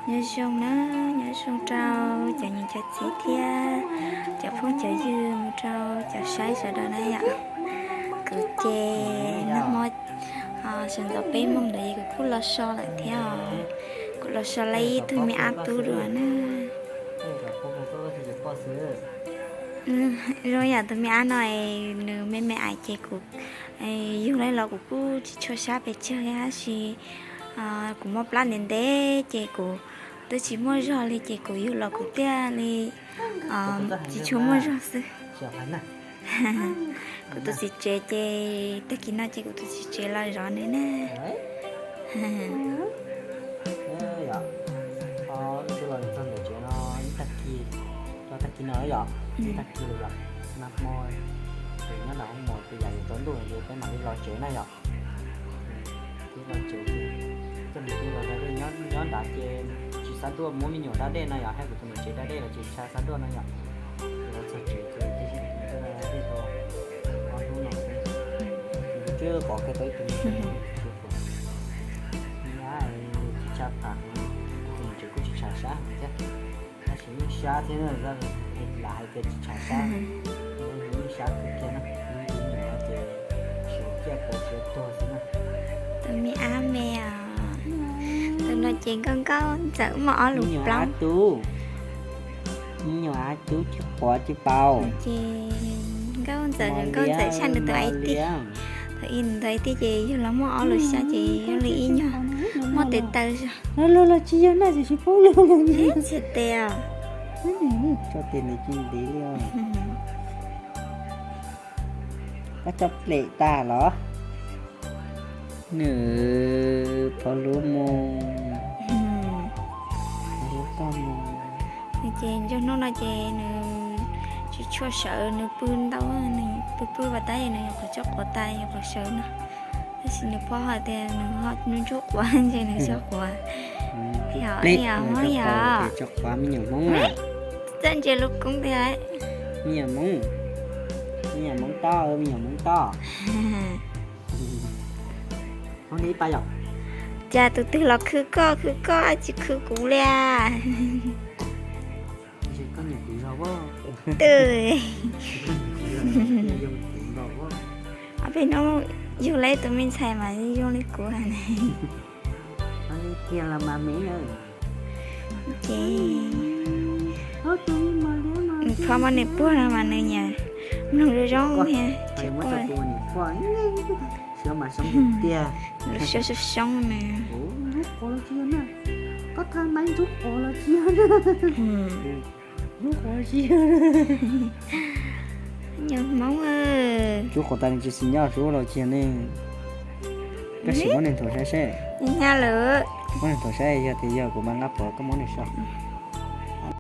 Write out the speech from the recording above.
Nyob zoo na, nyob zoo rau cov niam cov txiv thiab cov phooj cov ywg mus rau cov saib sawv daws na yom. Kuv ces nag hmo sawv ntxov peb moos ntawd kuv kuj los so lawm thiab os. Kuv los so lawm ib tug me ab tub dua na. Zoo yam tus me ab no nws me me ais ces kuv yug lawm los kuv kuj tsis tshua sab pes tsawg tab sis kuv muaj plab ntev ntev ces kuv twb tsis muaj zog li ces kuv yug los kuv thiaj li tsis tshua muaj zog xwb. Kuv tus txiv tsev ces tag kis no ces kuv tus txiv tsev los zov nws na. Twb los txog ntawm tsev no ib tag kis, tag kis no yom, ib tag kis lawm yom. Nag hmo ces nyob nram hoob mos ces yam yuav tsaus ntuj ces peb mam li los tsev na yom. Twb los tsev ces coj nws twb los da dej, nyob nrad ces tsis xav tuaj muab me nyuam da dej no yom, hais kuv tus niam tsev da dej los tsis tshua xav tuaj no yom. Ces los txog tsev ces tib si da dej tau ob hnub no, nws twb qov kiag tau ib tug me nyuam, tsis tshua tham, kuv tus niam tsev kuj tsis tshua sab thiab. Tab sis yeej sab thiab, lam hais tias tsis tshua sab, yeej sab kawg kiag na. Tus me ab me os, tus no ces nkauj nkauj ntxawm muaj ob lub plaub. Me nyuam ab tub tsis quav tsis paub. Ces nkauj ntxawm, nkauj ntxawm tshaj nws tus ais tiag. Thaum ub nws tus ais tiag ces yug los muaj ob lub xyab ces zoo li ib nyuag muaj tes taw zog. Los los tsis yog na, tsis paub los. Tsis tes os. Tso tes nws tsis ntev li os. Koj tso plem tag los? Nws phov lub mus. Phov lub toj mus. Ces nco hnub no ces nws tsis tshua sawv, nws pw ntau, nws pw pw vas tab nws nyuam qhuav tso quav tas nyuam qhuav sawv no. Tab sis nws phob hais tias nws ntsuj quav ces nws tso quav. Tso quav me nyuam Hmoob. Txawj ntsia lub koob tiag. Me nyuam Hmoob, me nyuam Hmoob toj, me nyuam Hmoob toj. Cas tus twg los khwv koj khwv koj tsis khwv kuv li. Twb, ob peb hnub yug lawm tus me ntxhais mas zoo li kuv ne. Ces nws phob muab nws puag no mas nws nyiam mloog zoo zoo thiab. Lub suab xyoob xyoob nws. Nyuam Hmoob. Ntsuj quav tas nws tsis xis nyob suab los tsis yog ne. Koj sim muab nws nthuav saib seb. Nyab lawm. Muab nws nthuav saib yog tias yog kuv mas nqa pov koj muab nws so.